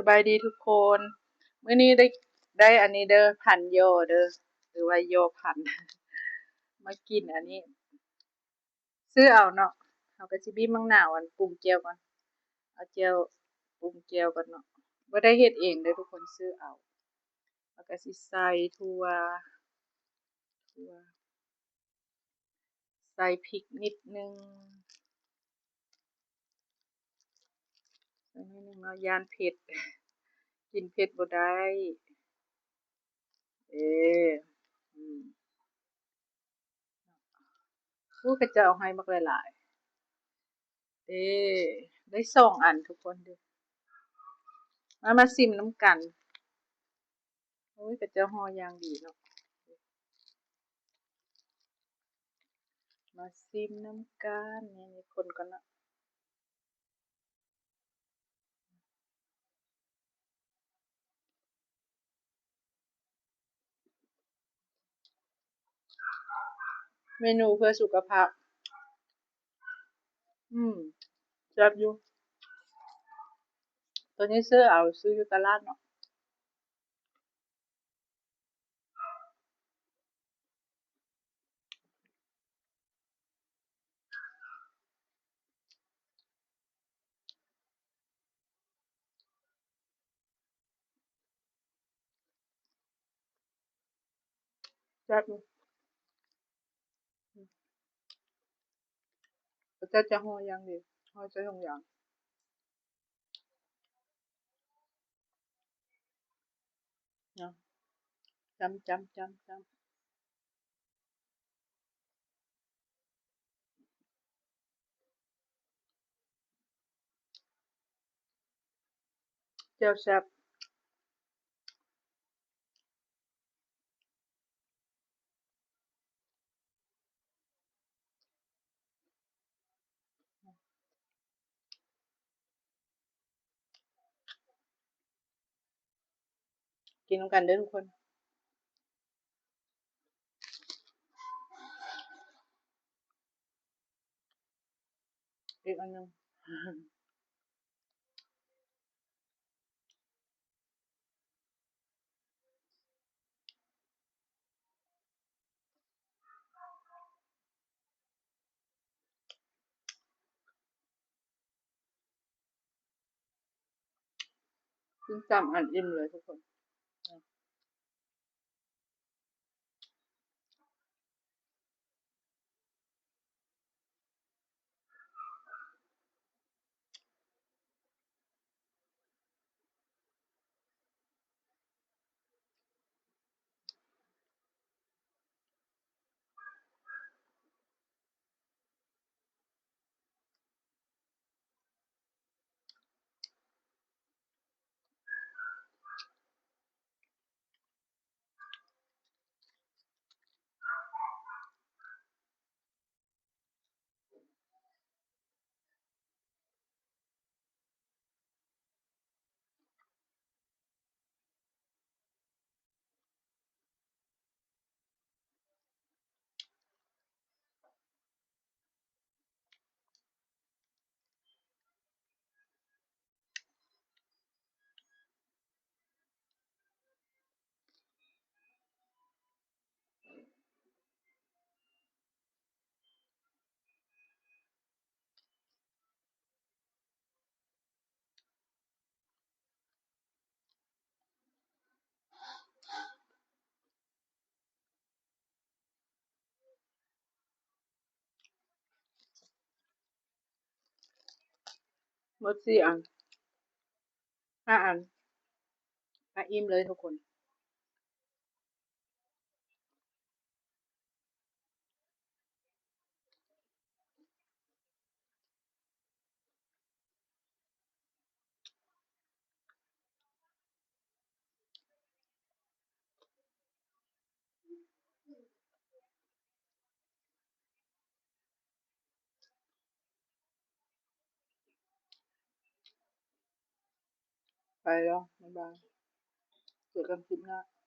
ສະບາຍດີທຸກຄົນ ມື້ນີ້ໄດ້ ໄດ້ອັນນີ້ເດີ ພັນຍໍເດີ ຫຼືວ່າຍໍພັນ ມາກິນອັນນີ້ ຊື້ເອົາເນາະ ເຮົາກໍຊິບີບໝາກນາວ ອັນ ປຸງແຈ່ວກ່ອນ ເອົາແຈ່ວປຸງແຈ່ວກ່ອນເນາະ ບໍ່ໄດ້ເຮັດເອງເດີທຸກຄົນ ຊື້ເອົາ ແລ້ວກໍຊິໃສ່ຖົ່ວ ຖົ່ວ ໃສ່ພິກນິດໜຶ່ງ ໃສ່ໜ້ອຍໜຶ່ງເນາະ ຢ້ານເຜັດ ກິນເຜັດບໍ່ໄດ້ ເອີ ອືມ ໂອ້ ເຂົາເຈົ້າໃຫ້ບັກຫຼາຍໆ ເອີ ໄດ້ສອງອັນທຸກຄົນເດີ ມາ ມາຊິມນຳກັນ. ໂອ້ຍ ເຂົາເຈົ້າຫໍ່ຢ່າງດີເນາະ ມາຊິມນຳກັນ ນີ້ ຄົນກ່ອນເນາະ ເມນູເພື່ອສຸຂະພາບ ອືມ ແຊບຢູ່ ໂຕນີ້ຊື້ເອົາ ຊື້ຢູ່ຕະຫຼາດເນາະ. ແຊບຢູ່ ເຂົາເຈົ້າຈະຫໍ່ຢ່າງດີ ຫໍ່ໃສ່ຖົງຢາງ. ເນາະ ຈ້ຳ ຈ້ຳ ຈ້ຳ ຈ້ຳ ແຈ່ວແຊບ. ກິນນຳກັນເດີທຸກຄົນ ອີກອັນໜຶ່ງ. ກິນສາມອັນອີ່ມເລີຍທຸກຄົນ. ໝົດສີ່ອັນ ຫ້າອັນ ຫ້າ ອີ່ມເລີຍທຸກຄົນ. ໄປແລ້ວ ບາຍບາຍ ເຈີກັນຄລິບໜ້າ.